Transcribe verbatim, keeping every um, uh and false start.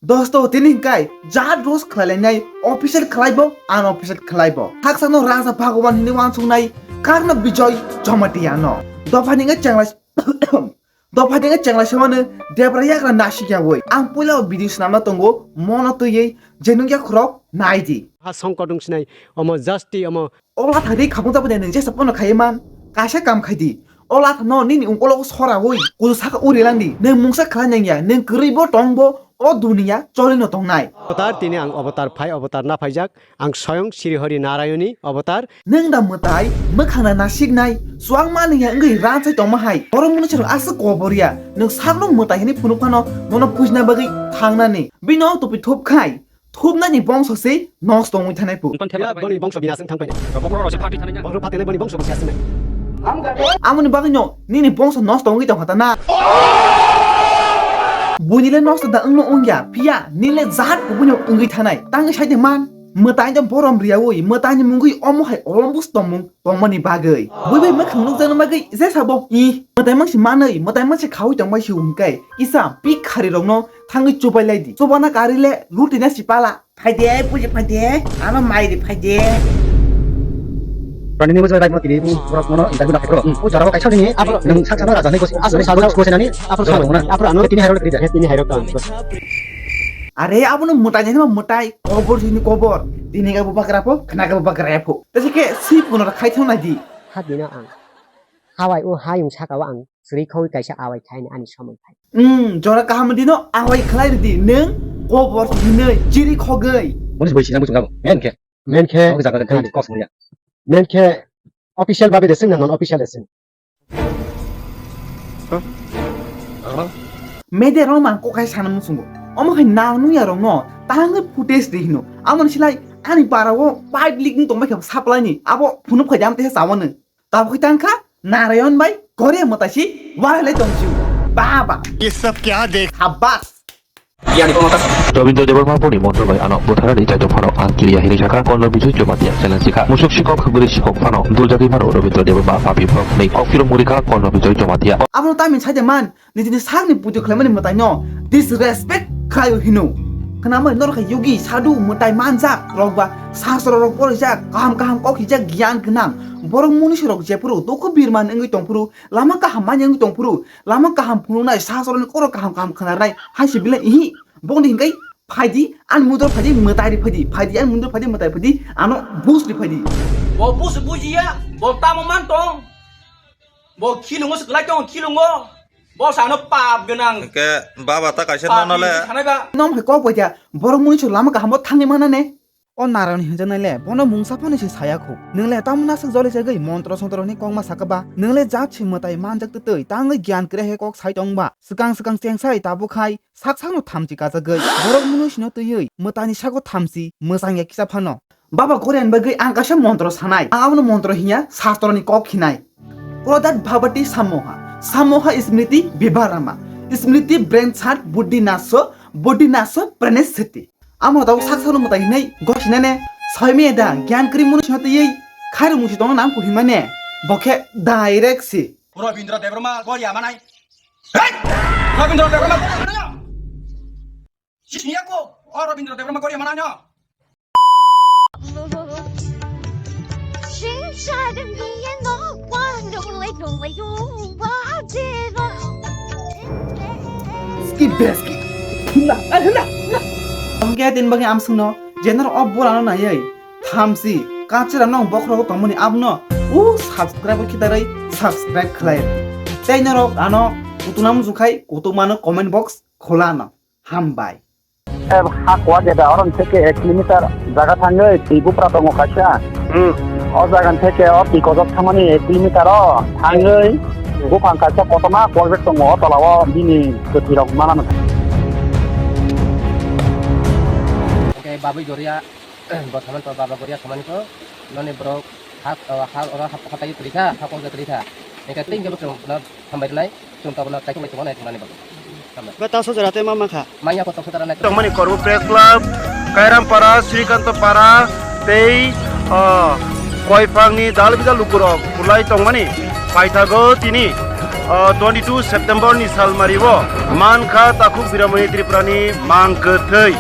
Dosto, tini hwnkhe jat roast khlailainai, official khlaibo, unofficial khlaibo. Haksano Raja Bhagavan hinwi uansuknai Karna Bijoy Jamatia no. Dophani wngkha chengla Dophani wngkha chengla semano debra yagra nasik yawi. Ang puila o video swnamna tongo, mono twiwi je nukya khorok naidi. Ha songkot wng sinai, omo justi, omo. O latha ri khabung jabani nwng jesa pono khaiwi man, kaisa kam khaidi. O latha no nini ungkologo sorawi, kudu saka uri langdi. Nwng mungsa khlai nangya, nwng kwrwi bo tong bo, o duniya choli no tongnai. Avatar, tini ang avatar phai, avatar na phaijak, ang soyong Sri Hari Narayani avatar. Nwng da mwtai, mwkhang na nasiknai, chuang ma nangya wngwi ranchai tongma hai. Oro mwnwi chwrwng aswk kobor ya, nwng sakno mwtai hinwi phunuk phano, bono pujina bagwi thangnani. Bino o tupi thup khai. Thupnani bongso se nosto wngwi thanai pu. Phiya boni bongso binas wng thang paina. Bokhorok rok se phatwi thanai na. Bokhorok phatwi boni bongso bo se aswk nai. Amoni bagwi no nini bongso nosto wngwi tong kha ta na. Buini le nosto da wngno wngya, phiya nini le jat kubui no wngwi thanai. Tangwi sai de man. Mwtai no borom riyawi, mwtai ni mungwi omo hai olombus tongmung tongmani bagwi. Bui bai mwkhang nukjakna bagwi je sabo, "Ih, mwtai mangsi manwi, mwtai mangsi khawi tongbai si," hwnkhe kisa pik khari rokno thangwi chubai lai di. Chubana kari le luti na si pala. Phaide, puji phaide, ano mai ri phaide. Pranini mujai bai mo tini, borok mono interview na phikro. O jora o kaisa ni, nwng sak sakno raja ni gosi, asli sal gosi nani, aphuru sal na. Aphuru ano tini hairok tini hairok. Are abono mwtai ni ma mwtai, kobor jini kobor. Tini ga bubagra pho, khna ga bubagra pho. Tese ke si puno khai thang na di. Hadina ang. Hawai o hayung saka o ang chwrwi khawi kaisa awai khaini ani somoi phai. Hmm, jora kaham dino awai khlai ridi, nwng kobor hinwi chiri khogwi. Moni boi sina bujung gabo. Men khe. Men khe. Oke, jaga khe kos ya. Men khe official babe desing na non official desing. Media rok mang kokai sana musungo. Omo khai nang nuya rok no tangwi footage de hino. Amon silai ani para o pipe leaking tongbai khe supply ni. Abo phunuk khai jam te sawan. Tabuk tang kha Narayan bai Korea mwtai si warai lai tong si. Baba. Ye sab kya dekh? Habas. Robindra Debbarma boni montro bai ano butharani chaito phano ang kiriya hinwi sakha, Korno Bijoy Jamatia challenge sikha. Musuk sikok, hwgwri sikok phano duljagwi mano Robindra Debbarma papi phok hinwi kok phirok murikha Korno Bijoy Jamatia. Abono tamni saide man, nijini sakni pujo khlaimani mwtaino disrespect khlaio hino. Khnamani norokha yogi, sadhu, mwtai manjak rokba, sasro rok porijak, kaham kaham kok hijak, giyan gwnang. Borok munusurok jephuru dukhu birman wngwi tongphuru, lama kaham manya wngwi tongphuru, lama kaham phunuknai, sasroni koro kaham kaham khnarnai, hai se belai ihi. Bongni hinkai phaidi, ani mudor phaidi, mwtai ri phaidi, phaidi, ani mudor phaidi, mwtai phaidi, ano bus ri phaidi. Bo bus bujiya, bo tamo man tong. Bo khilungo se kwlai tong, khilungo. Bo sano pap gwnang. Hwnkhe baba ta kaisa nono le. Thanai ba. Nom hai kok paikha, borok mui se lama kaham bo thangwi mana ne. O Narayan hinjaknai le, bono mungsa phano se saya kho. Nwng le tamo naswk joli jagwi montro sontro ni kokma saka ba? Nwng le jat se mwtai manjak twtwi, tangwi giyan kwrwi hai kok sai tong ba? Swkang swkang cheng sai tabuk hai, sak sakno thamchi kachagwi. Borok mwnwi sino twiwi, mwtai ni sako thamchi, mwchang ya kisa phano. Baba Korean bagwi ang kaisa montro sanai. Ang abono montro hinya, sastro ni kok hinai. Krodhat bhavati sammoha, sammoha smriti vibharama, smriti bhranshati buddhi nasso, buddhi nasso pranashyati. Amo tabuk sak sakno mwtai hinwi gosina ne, soi me da, giyan kwrwi mwnwi sino twiwi, khairu musi tongna nang kuhima ne, bo khe direct si. Robindra Debbarma Goria manai. Hey! Robindra Debbarma Goria manai. Sisniya ko, o Robindra Debbarma Goria manai no. Skip best. Hina, ah, hina, hina. Tongke tin bagi amsungno, jenar o borano nayai, thamsi, kachira nong bokhrogo tongmani abno, u subscribe khitaroi, subscribe khlai. Tei norok ano, kutunam jukhai, kutumano comment box kholano. Hambai. Ha kuwa jeda oron theke ek kilometer jaga thangwi twi bupra tongo kaisa. Hmm. O jaga theke o twi kojok thangmani ek kilometer o thangwi buphang kaisa kotorma project tongo o tola o bini kwthwi rok manano. Hwnkhe Babui Goria, bo samani to Baba Goria samani to noni borok ha, ha, oro ha, hatai kwrwi kha, ha kok kwrwi kha. Hwnkhe tei hwnkhe bo chwng no hambai rwnai. Chwng tabukno kaitor bai tongo nai thangmani bagwi. Hambai. Ba taso jora tei ma mankha. Manya ko toksa tara nai. Tongmani Kormo Press Club, Kairampara, Srikantopara, tei, ah, Koiphangni dal bijal lukurok kulai tongmani paithago tini. O twenty two September ni salmari o mankha Takhuk Biramani Tripura ni mang kwthwi.